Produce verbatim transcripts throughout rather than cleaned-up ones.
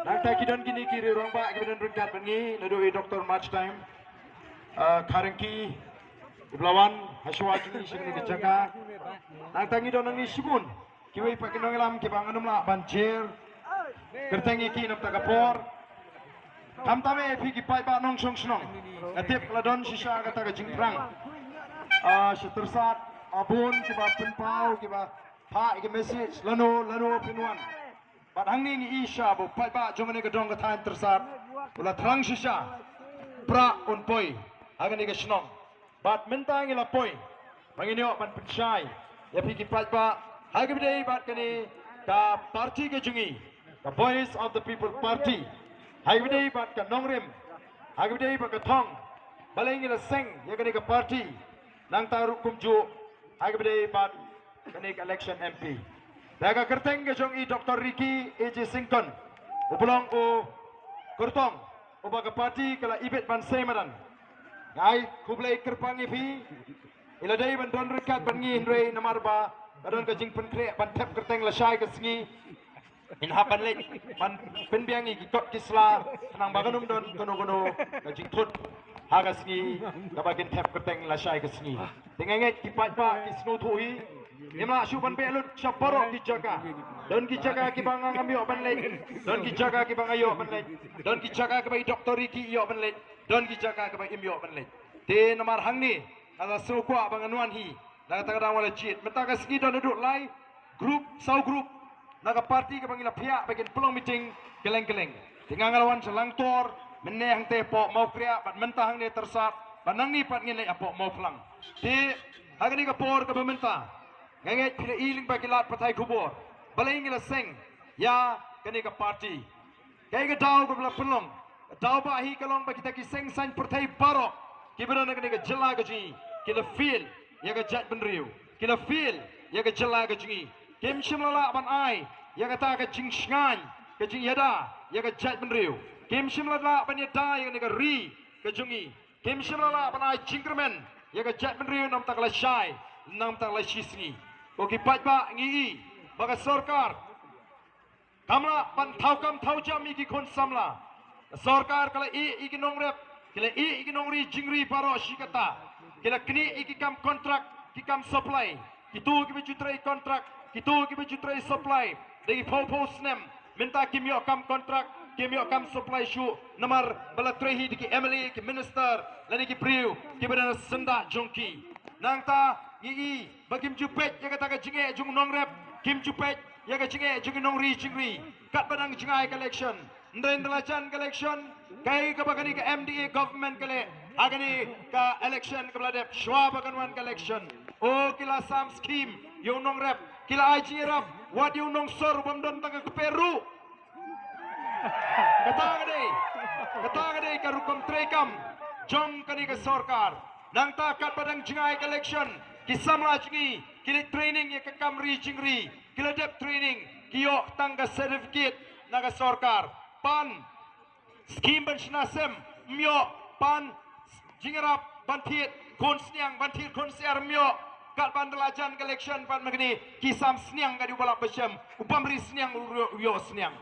Nangta ki don kine ki rangbah kiba don ryngkat bad ngi, naduh i Doctor March Time, ah, Kharengki, iba la wan hashuwa jong ngi sha kane ka jaka. Nangta ngi don nangne shibun kiwei pat ki nongïalam kiba ngan ym lah ban jer kyrteng ïa ki namar ka por. Khamtam eh phi ki paidbah nongshong shnong, nga tip la don shisha kata ka jingthrang, ah, sha Tyrsad, ah, bun kiba pynpaw, kiba phah ïa ka message lano lano phin wan. Bad hangne ngi i shisha ba u paidbah jong kane ka dong ka thaiñ Tyrsad u la thrang shisha, prah un poi ha kane ka shnong. Bad mynta ngi la poi ba ngin ïoh ban pynshai ïa phi ki paidbah ha kaba ïadei bad kane ka party ka jong ngi, ka Voice of the People Party, ha kaba ïadei bad ka nongrim, ha kaba ïadei bad ka thong. Balei ngi la seng ïa kane ka party, nangta ruh kumjuh ha kaba ïadei bad kane ka election M P. Da ka kyrteng ka jong i Doctor Ricky A J Syngkon, uba long u kyrtong uba ka party ka la ibit ban sei madan. Nga ai khublei kyrpang ïa phi. I la dei ban don ryngkat bad ngi hynrei namar ba ka don ka jingpynkhreh ban thep kyrteng lashai ka sngi. Ngin hap ban leit ban pynbiang ïa ki kot ki sla, khnang ba kan ym don kano kano ka jingthut ha ka sngi kaba kin thep kyrteng lashai ka sngi. Te nga ngeit ki paidbah ki sngewthuh hi. Ngim lah shuh ban beh lut sha baroh ki jaka. Don ki jaka kiba nga ngam ïoh ban leit, don ki jaka kiba nga ïoh ban leit, don ki jaka kiba i Doctor Ricky i ïoh ban leit, don ki jaka kiba im ïoh ban leit. Te namar hangne nga la sngewkwah ba ngan wan hi. Na kata ka daw nga la jied. Mynta ka sngi don haduh lai group, saw group na ka party kaba ngi la phiah ba kin pynlong meeting kylleng kylleng. Te nga nga la wan sha Langtor, mynne hangtei hapoh Mawkriah bad mynta hangne Tyrsad, bad nangne pat ngin leit hapoh Mawphlang. Te ha kane ka por kaba mynta nga ngeit phi la i lyngba ki lad pathai khubor balei ngi la seng ïa kane ka party. Kaei ka daw kaba la pynlong? Ka daw ba hi ka long ba kita ki seng saiñ pyrthei baroh kiba don ha kane ka jylla ka jong ngi ki la fail ïa ka jaitbynriew, ki la fail ïa ka jylla ka jong ngi. Kim shym la lah ban ai ïa kata ka jingshngaiñ, ka jingïada ïa ka jaitbynriew. Kim shym la lah ban ïada ïa kane ka ri ka jong ngi. Kim shym la lah ban ai jingkyrmen ïa ka jaitbynriew namar ka lashai, namar ka lashisngi. Ko ki paidbah, ngi i ba ka sorkar kam lah ban thaw kam thaw jam ïa ki khun samla. Ka sorkar ka la ïeh ïa ki nongrep, ki la ïeh ïa ki nongri jingri baroh shi katta. Ki la knieh ïa ki kam kontrak, ki kam supply. Kito kiba ju trei kontrak, kito kiba ju trei supply da ki phew phew snem, mynta kim ïoh kam kontrak, kim ïoh kam supply shuh namar ba la trei hi da ki M L A, ki minister lane ki briew kiba don ha syndah jong ki. Nangta ngi i ba kim ju peit ïa kata ka jingeh jong u nongrep, kim ju peit ïa ka jingeh jong u nongri jingri. Katba dang jngai ka election, hynrei ynda la jan ka election, kaei kaba kane ka M D A government ka leh ha kane ka election kaba la dep shuwa ba kan wan ka election? O, ki la sam scheme ïa u nongrep, ki la ai jingïarap wat ïa u nongsor u bym don tang ka kper ruh. Kata ka dei, kata ka dei ka rukom treikam jong kane ka sorkar. Nangta katba dang jngai ka election, ki samla jong ngi ki leit training ïa ka kam ri jingri, ki la dep training, ki ïoh tang ka certificate na ka sorkar. Pan scheme ban shna sem ym ïoh, pan jingïarap ban thied khun sniang, ban thied khun syiar ym ïoh. Katba ynda la jan ka election pat ma kine ki sam sniang ka dei u ba lap ba shem, u bym ri sniang u ïoh, u ïoh sniang.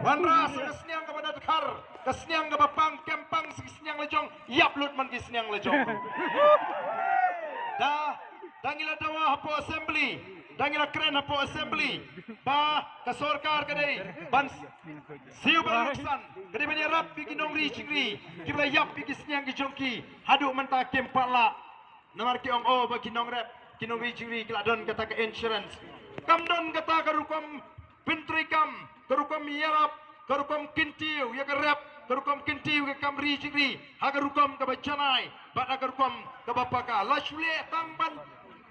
Wanrah sa ka sniang kaba dkhar, ka sniang kaba pang, kem pang sa ki sniang la jong, ïap lut man ki sniang la jong. Da, da ngi la dawa hapoh assembly, da ngi la kren hapoh assembly ba ka sorkar ka dei ban siew ba ruksan, ka dei ban ïarap ïa ki nongri jingri kiba la ïap ïa ki sniang ki jong ki. Haduh mynta kim pat lah. Namar ki ong, o, ba ki nongrep, ki nongri jingri ki la don kata ka insurance. Kam don kata ka rukom pyntreikam, ka rukom ïarap, ka rukom kyntiew ïa ka rep, ka rukom kyntiew ïa ka kam ri jingri ha ka rukom kaba janai bad ha ka rukom kaba paka. La shu leh tang ban,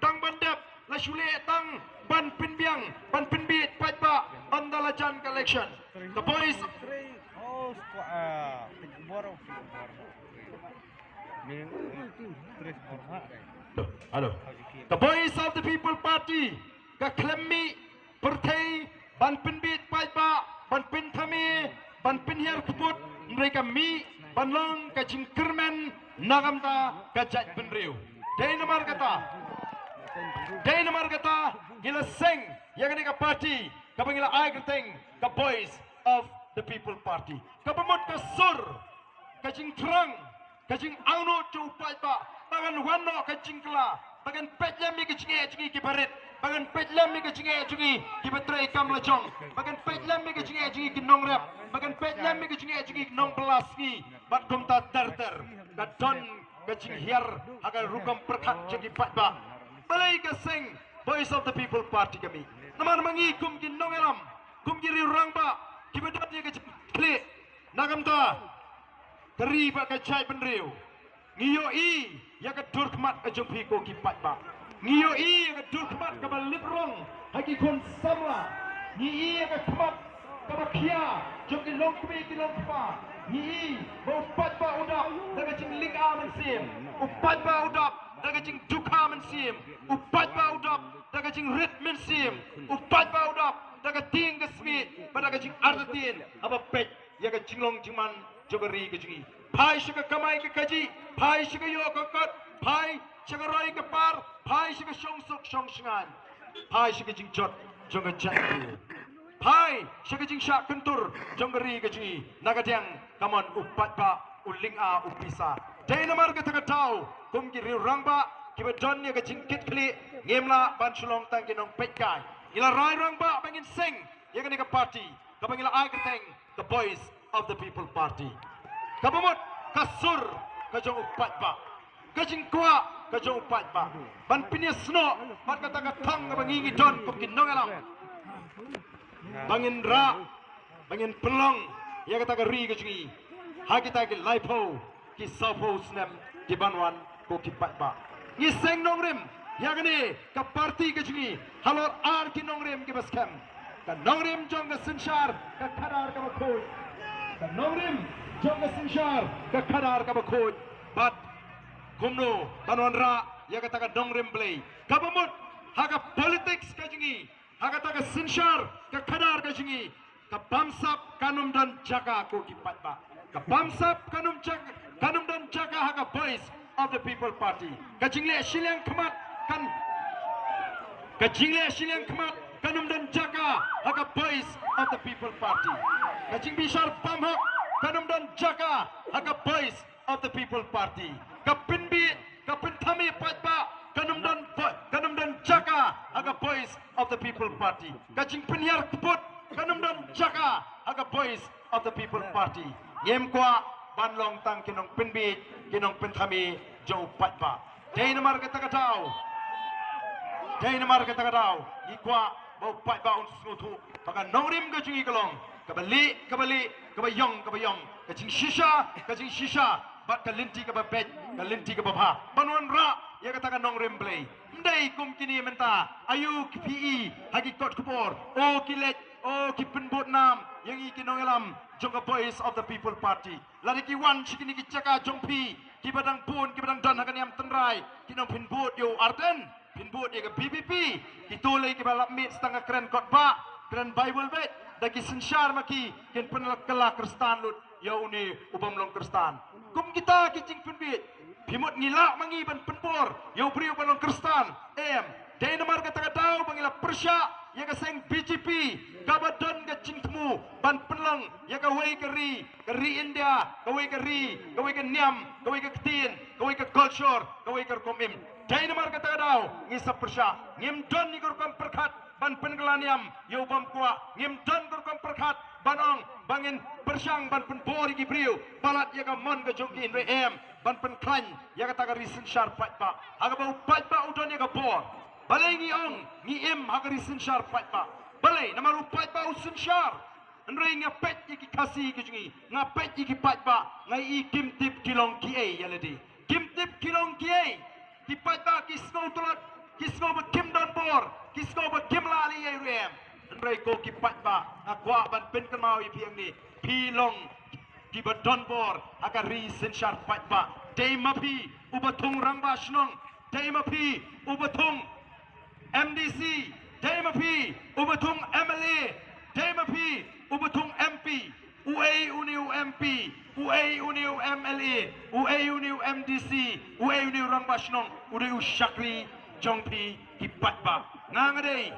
tang ban dep, la shu leh tang ban pynbiang, ban pynbieit paidbah ynda la jan ka election. Ka Voice. Hello. Ka Voice of the People Party ka khlem mih pyrthei ban pynbieit paidbah, ban pynthame, ban pynhiar kput, hynrei ka mih ban long ka jingkyrmen na ka bynta ka jaitbynriew. Dei namar kata, dei namar kata ngi la seng ïa kane ka party. kaba ngi la ai kyrteng ka Voice of the People Party. Kaba mut ka sur, ka jingthrang, ka jingangnud jong u paidbah ba ngan wan noh ka jingkylla, ba ngan peit lem ïa ka jingeh jong ngi kiba rit, ba ngan peit lem ïa ka jingeh jong ngi kiba trei kam la jong, ba ngan peit lem ïa ka jingeh jong ngi ki nongrep, ba ngan peit lem ïa ka jingeh jong ngi ki nongbylla sngi. Bad kumta ter ter ka don ka jinghiar ha ka rukom pyrkhat jong ki paidbah. Balei ka seng Voice of the People Party ka mih? Namar ma ngi kum ki nongïalam, kum ki riew rangbah kiba don ïa ka jingkitkhlieh na ka bynta ka ri bad ka jaitbynriew, ngi ïohi ïa ka dur khmat ka jong phi ko ki paidbah. Ngi ïohi ïa ka dur khmat kaba lip rong ha ki khun samla. Ngi i ïa ka khmat kaba khia jong ki longkmie ki longkpa. Ngi i ba u paidbah u dap da ka jinglynga mynsiem, u paidbah u dap da ka jingdukha mynsiem, u paidbah u dap da ka jingrit mynsiem, u paidbah u dap da ka tieng ka smiej bad da ka jingartatien haba peit ïa ka jinglong jingman jong ka ri ka jong ngi. Phai sha ka kamai ka kajih, phai sha ka ïoh ka kot, phai sha ka roi ka par, phai sha ka shongsuk shongshngaiñ, phai sha ka jingjot jong ka jaitbynriew, phai sha ka jingshah kyntur jong ka ri ka jong ngi. Na ka diang ka mon u paidbah u lynga u pisa. Dei namar kata ka daw kum ki riew rangbah kiba don ïa ka jingkitkhlieh ngim lah ban shu long tang ki nongpeitkai. Ngi la rai rangbah ba ngin seng ïa kane ka party kaba ngi la ai kyrteng ka Voice of the People Party. Kaba mut ka sur ka jong u paidbah, ka jingkwah ka jong u paidbah ban pynïasnoh bad kata ka thong kaba ngi ngi don kum ki nongïalam, ba ngin rah, ba ngin pynlong ïa kata ka ri ka jong ngi ha kita ki laiphew ki sawphew snem ki ban wan ko ki paidbah. Ngi seng nongrim ïa kane ka party ka jong ngi halor ar ki nongrim kiba skhem. Ka nongrim jong ka synshar ka khadar kaba khuid, ka nongrim jong ka synshar ka khadar kaba khuid. Bad kumno ban wanrah ïa kata ka nongrim Blei? Kaba mut ha ka politics ka jong ngi, ha kata ka synshar ka khadar ka jong ngi, ka bamsap kan ym don jaka ko ki paidbah. Ka bamsap kan ym jaka, kan ym don jaka ha ka Voice of the People Party. Ka jingleh shiliang khmat kan, ka jingleh shiliang khmat kan ym don jaka ha ka Voice of the People Party. Ka jingbishar bamhok kan ym don jaka ha ka Voice of the People Party. Ka pynbiej, ka pynthame paidbah kan ym don, kan ym don jaka ha ka Voice of the People Party. Ka jingpynhiar kput kan ym don jaka ha ka Voice of the People Party. Ngim kwah ban long tang ki nongpynbiej, ki nongpynthame jong u paidbah. Dei namar kata ka daw, dei namar kata ka daw ngi kwah ba u paidbah un sngewthuh ba ka nongrim ka jong ngi ka long kaba lieh kaba lieh, kaba ïong kaba ïong, ka jingshisha ka jingshisha, bad ka lynti kaba beit ka lynti kaba bha. Ban wanrah ïa kata ka nongrim Blei. Ym dei kum kine mynta, aïu ki phi i ha ki kot khubor, o ki leit, o ki pynbud nam ïa ngi ki nongïalam jong ka Voice of the People Party. Lada ki wan sha kine ki jaka jong phi kiba dang bun, kiba dang don ha ka niam tynrai, ki nang pynbud ïa u Ardent, pynbud ïa ka V P P. Kito lei kiba lap miet tang ka kren kot ba, kren Baibl beit, da ki synshar ma ki kin pynkylla Khristan lut ïa une u bym long Khristan. Kum kita ki jingpynbiej, phi mut ngi lah ma ngi ban pynbor ïa u briew ba long Khristan? Em. Dei namar kata ka daw ba ngi la pyrshah ïa ka seng B J P kaba don ka jingthmu ban pynlong ïa kawei ka ri, ka ri India, kawei ka ri, kawei ka niam, kawei ka ktien, kawei ka culture, kawei ka rukom im. Dei namar kata ka daw ngi sa pyrshah. Ngim don ïa ka rukom pyrkhat ban pynkylla niam ïa u bym kwah. Ngim don ka rukom pyrkhat ban ong ba ngin pyrshang ban pynbor ïa ki briew palat ïa ka mon ka jong ki, hynrei em, ban pynkhlaiñ ïa kata ka ri synshar paidbah ha kaba u paidbah u don ïa ka bor. Balei ngi ong ngi im ha ka ri synshar paidbah? Balei? Namar u paidbah u synshar. Hynrei nga peit ïa ki Khasi ki jong ngi, nga peit ïa ki paidbah, nga i kim tip ki long kiei ïa lade. Kim tip ki long kiei. Ki paidbah ki sngew tlot, ki sngew ba kim don bor, ki sngew ba kim lah leh ei ruh em. Hynrei ko ki paidbah, nga kwah ban pynkynmaw ïa phi hangne, phi long kiba don bor ha ka ri synshar paidbah. Dei ma phi uba thung rangbah shnong, dei ma phi uba thung M D C, dei ma phi uba thung M L A, dei ma phi uba thung M P. Uei une u M P, uei une u M L A, uei une u M D C, uei une u rangbah shnong? U dei u shakri jong phi ki paidbah. Nga nga dei,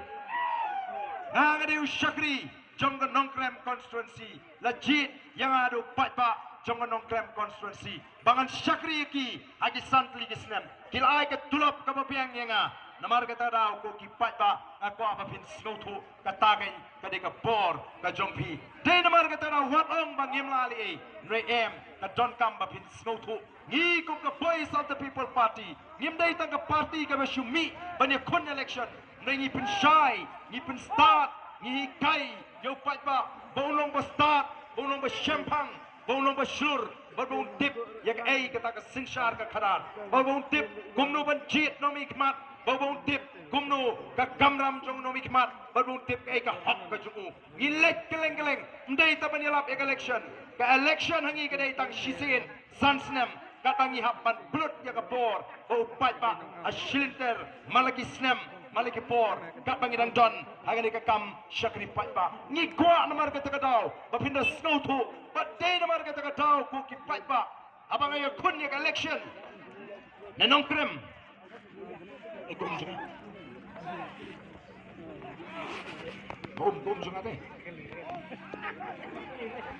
Nga nga dei u shakri jong ka Nongkrem constituency, la jied ïa nga da u paidbah jong ka Nongkrem constituency ba ngan shakri ïa ki ha ki san tylli ki snem. Ki la ai ka tulop kaba biang ïa nga. Namar kata ka daw ko ki paidbah, nga kwah ba phin sngewthuh, kata ka dei ka por ka jong phi. Dei namar kata ka daw wat ong ba ngim lah leh, hynrei em, ka donkam ba phin sngewthuh. Ngi kum ka Voice of the People Party ngim dei tang ka party kaba shu mih ban ïakhun election. Hynrei ngi pynshai, ngi pynstad, ngi hikai ïa u paidbah ba un long ba stad, ba un long ba shemphang, ba un long ba shlur, ba un tip ïa kaei kata ka synshar ka khadar, ba un tip kumno ban jied nongmihkhmat, ba un tip kumno ka kamram jong nongmihkhmat, ba un tip kaei ka hok ka jong u. Ngi leit kylleng kylleng, ym dei tang ban ïalap ïa ka election. Ka election ha ngi ka dei tang shisien san snem, katba ngi hap ban pynlut ïa ka por ba u paidbah ha shi lynter, man la ki snem, man la ki por, katba ngi dang don ha kane ka kam shakri paidbah. Ngi kwah namar kata ka daw ba phin da sngewthuh ba dei namar kata ka daw ko ki paidbah, haba nga ïakhun ïa ka election na Nongkrem. Eh, kum jong, kum, kum jong ate.